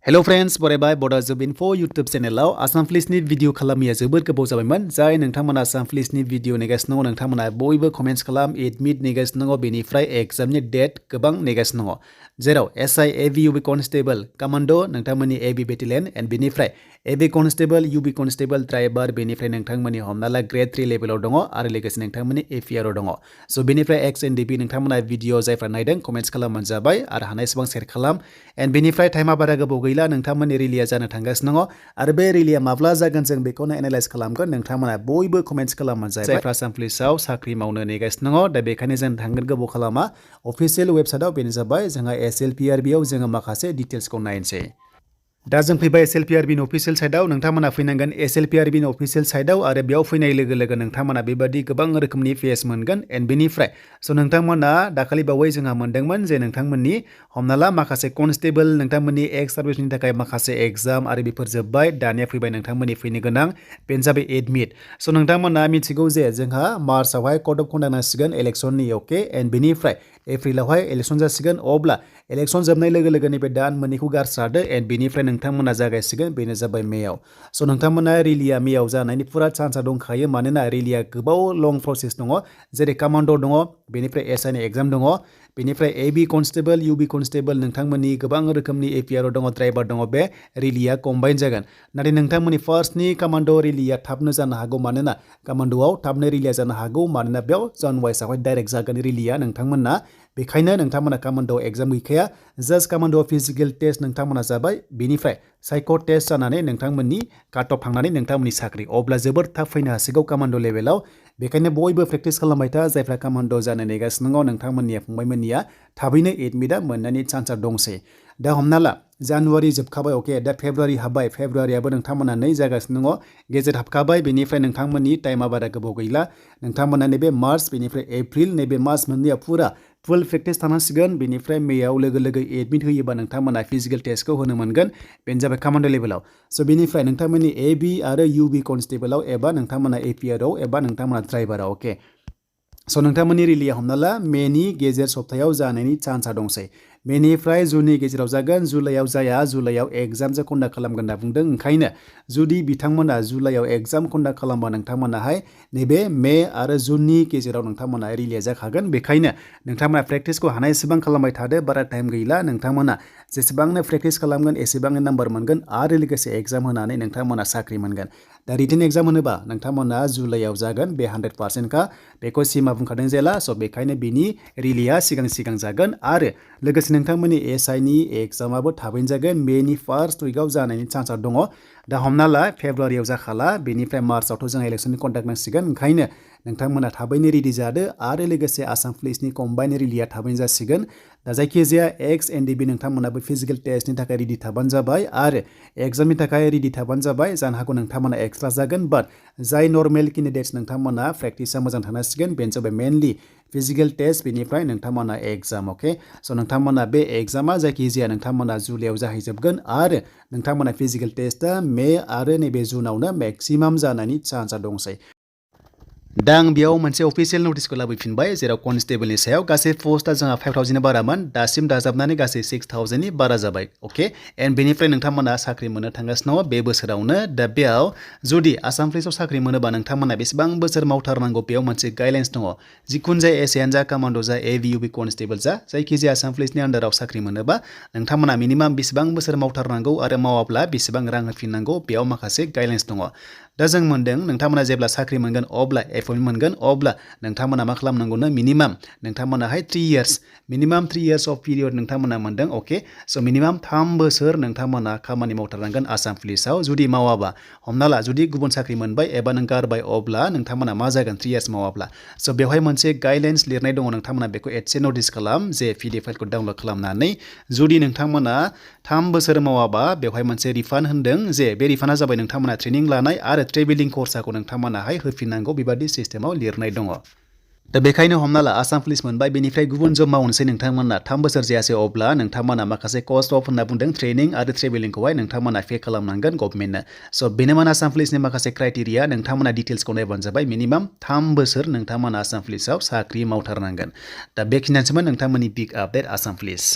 Hello friends, बरायबाय Bodo Info YouTube चेनेलाव Assam पुलिसनि video खालामिया जोबोद गोबाव जाबायमोन जाय नोंथांमोना आसाम पुलिसनि भिडिअ नेगासिनो दङ नोंथांमोना बयबो कमेन्ट्स खालाम एडमिट नेगासिनो दङ बेनिफ्राय एग्जामनि डेट गोबां नेगासिनो दङ जेराव SI AV UB Constable Commando नोंथांमोननि AV Battalion एन्ड बेनिफ्राय AV Constable UB Constable driver बेनिफ्राय नोंथांमोननि हमना ला ग्रेड 3 लेभेलाव दङ आरो लोगोसे नोंथांमोननि APR आव दङ सो बेनिफ्राय XNDB नोंथांमोना भिडिअ जायफ्रा नायदों कमेन्ट्स खालामबानो जाबाय आरो हानायसेबां शेयार खालाम एन्ड बेनिफ्राय टाइमा बारा गोबाव गैला नोंथांमोननि रिलिया जानो थांगासिनो दङ आरो बे रिलिया माब्ला जागोन जों बेखौनो एनालाइज खालामगोन नोंथांमोना बयबो कमेन्ट्स खालामबानो जाबाय जायफ्रा आसाम पुलिसाव साख्रि मावनो नेगासिनो दङ दा बेखायनो जों थांगोन गोबाव खालामा अफिसियेल वेबसाइटआव बेनो जाबाय जोंहा SLPRB आव जोङो माखासे डिटेल्सखौ नायनोसै दा जों फैबाय SLPRB नि अफिसियेल साइटआव नोंथांमोना फैनांगोन SLPRB नि अफिसियेल साइटआव आरो बेयाव फैनाय लोगो लोगो नोंथांमोना बेबादि गोबां रोखोमनि पेज मोनगोन एन्ड बेनिफ्राय स' नोंथांमोना दाखालि बावै जोंहा मोनदोंमोन जे नोंथांमोननि हमना ला माखासे कनस्टेबल नोंथांमोननि एक्स सार्भिसनि थाखाय माखासे एग्जाम आरो बेफोर जोब्बाय दानिया फैबाय नोंथांमोननि फैनो गोनां बेनो जाबाय एडमिट स' नोंथांमोना मिथिगौ जे जोंहा मार्चआवहाय कड अफ कन्डाक्ट नांसिगोन इलेक्सननि अके एन्ड बेनिफ्राय एप्रिलावहाय इलेक्सन जासिगोन अब्ला इलेक्सन जोबनाय लोगो लोगो नैबे दान मोननैखौ गारस्रादो एन्ड बेनिफ्राय नोंथांमोना जागायसिगोन बेनो जाबाय मेआव स' नोंथांमोना रिलिया मेआव जानायनि फुरा चान्सआ दंखायो मानोना रिलिया गोबाव लं प्रसेस दङ जेरै कमान्ड' दङ बेनिफ्राय SI नि एग्जाम दङ बेनिफ्राय AV कनस्टेबल UB कनस्टेबल नोंथांमोननि गोबां रोखोमनि APR आव दङ ड्राइभार दङ बे रिलिया कम्बाइन जागोन नाथाय नोंथांमोननि फार्स्टनि कमान्ड' रिलिया थाबनो जानो हागौ मानोना कमान्ड'आव थाबनो रिलिया जानो हागौ मानोना बेयाव जन वाइसआवहाय डाइरेक्ट जागोन रिलिया नोंथांमोना बेखायनो नोंथांमोना कमान्ड'आव एग्जाम गैखाया जास्ट कमान्ड'आव फिजिकेल टेस्ट नोंथांमोना जाबाय बेनिफ्राय साइक' टेस्ट जानानै नोंथांमोननि काट अफ थांनानै नोंथांमोननि साख्रि अब्ला जोबोर थाब फैनो हासिगौ कमान्ड' लेभेलाव बेखायनो बयबो प्रेक्टिस खालामबाय था जायफ्रा कमान्ड' जानो नेगासिनो दङ नोंथांमोननिया फंबायमोननिया थाबैनो एडमिटआ मोननायनि चान्सआ दंसै दा हमना ला जानुवारि जोबखाबाय अके दा फेब्रुवारि हाबबाय फेब्रुवारियाबो नोंथांमोना नै जागासिनो दङ गेजेर हाबखाबाय बेनिफ्राय नोंथांमोननि टाइमा बारा गोबाव गैला नोंथांमोना नैबे मार्च बेनिफ्राय एप्रिल नैबे मास मोननैया फुरा फुल प्रेक्टिस थानांसिगोन बेनिफ्राय मेआव लोगो लोगो एडमिट होयोबा नोंथांमोना फिजिकेल टेस्टखौ होनो मोनगोन बेनो जाबाय कमान्ड' लेभेलाव स' बेनिफ्राय नोंथांमोननि AV आरो UB कनस्टेबलाव एबा नोंथांमोना APR आव एबा नोंथांमोना ड्राइभाराव अके स' नोंथांमोननि रिलिया हमना ला मेनि गेजेर सप्तायाव जानायनि चान्सआ दंसै मेनिफ्राय जुननि गेजेराव जागोन जुलाइआव जाया जुलाइआव एग्जामसो कन्डाक्ट खालामगोन होनना बुंदों ओंखायनो जुदि बिथांमोना जुलाइआव एग्जाम कन्डाक्ट खालामबा नोंथांमोनाहाय नैबे मे आरो जुननि गेजेराव नोंथांमोना रिलिया जाखागोन बेखायनो नोंथांमोना प्रेक्टिसखौ हानायसेबां खालामबाय थादो बारा टाइम गैला नोंथांमोना जेसेबांनो प्रेक्टिस खालामगोन एसेबांनो नाम्बार मोनगोन आरो लोगोसे एग्जाम होनानै नोंथांमोना साख्रि मोनगोन दा रिटेन एग्जाम होनोबा नोंथांमोना जुलाइआव जागोन बे 100% का बेखौ सिमा बुंखादों जेला स' बेखायनो बिनि रिलिया सिगां जागोन आरो लोगोसे नोंथांमोननि SI नि एग्जामाबो थाबैनो जागोन मेनि फार्स्ट उइकआव जानायनि चान्सआ दङ दा हमना ला फेब्रुवारियाव जाखाला बेनिफ्राय मार्चआवथ' जोंहा इलेक्सननि कन्डाक्ट नांसिगोन ओंखायनो नोंथांमोना थाबैनो रेडि जादो आरो लोगोसे आसाम पुलिसनि कम्बाइन रिलिया थाबैनो जासिगोन दा जायखिजाया XNDB नोंथांमोनाबो फिजिकेल टेस्टनि थाखाय रेडि थाबानो जाबाय आरो एग्जामनि थाखाय रेडि थाबानो जाबाय जानो हागौ नोंथांमोना एक्सट्रा जागोन बाट जाय नर्मेल केन्डिडेट्स नोंथांमोना प्रेक्टिसा मोजां थानांसिगोन बेनो जाबाय मेनलि फिजिकेल टेस्ट बेनिफ्राय नोंथांमोना एग्जाम अके स' नोंथांमोना बे एग्जामा जायखिजाया नोंथांमोना जुलाइआव जाहैजोबगोन आरो नोंथांमोना फिजिकेल टेस्टआ मे आरो नैबे जुनावनो मेक्सिमाम जानायनि चान्सआ दंसै दा आं बेयाव मोनसे अफिसियेल नटिसखौ लाबोफिनबाय जेराव कनस्टेबलनि सायाव गासै पस्टआ जोंहा 5000नि बारामोन दासिम दाजाबनानै गासै 6000नि बारा जाबाय अके एन्ड बेनिफ्राय नोंथांमोना साख्रि मोननो थांगासिनो दङ बे बोसोरावनो दा बेयाव जुदि आसाम पुलिसाव साख्रि मोनोबा नोंथांमोना बेसेबां बोसोर मावथारनांगौ बेयाव मोनसे गाइडलाइन्स दङ जिखुनु जाया एसआइयानो जा कमान्ड' जा AV UB कनस्टेबल जा जायखिजाया आसाम पुलिसनि आन्डाराव साख्रि मोनोबा नोंथांमोना मिनिमाम बेसेबां बोसोर मावथारनांगौ आरो मावाब्ला बेसेबां रां होफिननांगौ बेयाव माखासे गाइडलाइन्स दङ दा जों मोनदों नोंथांमोना जेब्ला साख्रि मोनगोन अब्ला एपइन्टमेन्ट मोनगोन अब्ला नोंथांमोना मा खालामनांगौनो मिनिमाम नोंथांमोनाहाय 3 years minimum 3 years of period नोंथांमोना मोनदों अके स' मिनिमाम 3 बोसोर नोंथांमोना खामानि मावथारनांगोन आसाम पुलिसाव जुदि मावाबा हमना ला जुदि गुबुन साख्रि मोनबाय एबा नों गारबाय अब्ला नोंथांमोना मा जागोन 3 इयार्स मावाब्ला स' बेवहाय मोनसे गाइडलाइन्स लिरनाय दङ नोंथांमोना बेखौ एसे नटिस खालाम जे PDF फाइलखौ डाउनलड खालामनानै जुदि नोंथांमोना 3 बोसोर मावाबा बेवहाय मोनसे रिफान्ड होनदों जे बे रिफान्डआ जाबाय नोंथांमोना ट्रेनिं लानाय आरो ट्रेभेलिं खरसाखौ नोंथांमोनाहाय होफिननांगौ बेबादि सिस्टेमाव लिरनाय दङ दा बेखायनो हमना ला आसाम पुलिस मोनबाय बेनिफ्राय गुबुन जब मावनोसै नोंथांमोना 3 बोसोर जायासै अब्ला नोंथांमोना माखासे कस्ट अफ होनना बुंदों ट्रेनिं आरो ट्रेभेलिंखौहाय नोंथांमोना पे खालामनांगोन गभर्नमेन्टनो स' बेनोमोन आसाम पुलिसनि माखासे क्राइटेरिया नोंथांमोना डिटेल्सखौ नायबानो जाबाय मिनिमाम 3 बोसोर नोंथांमोना आसाम पुलिसाव साख्रि मावथारनांगोन दा बेखिनियानोसोमोन नोंथांमोननि बिग आपडेट आसाम पुलिस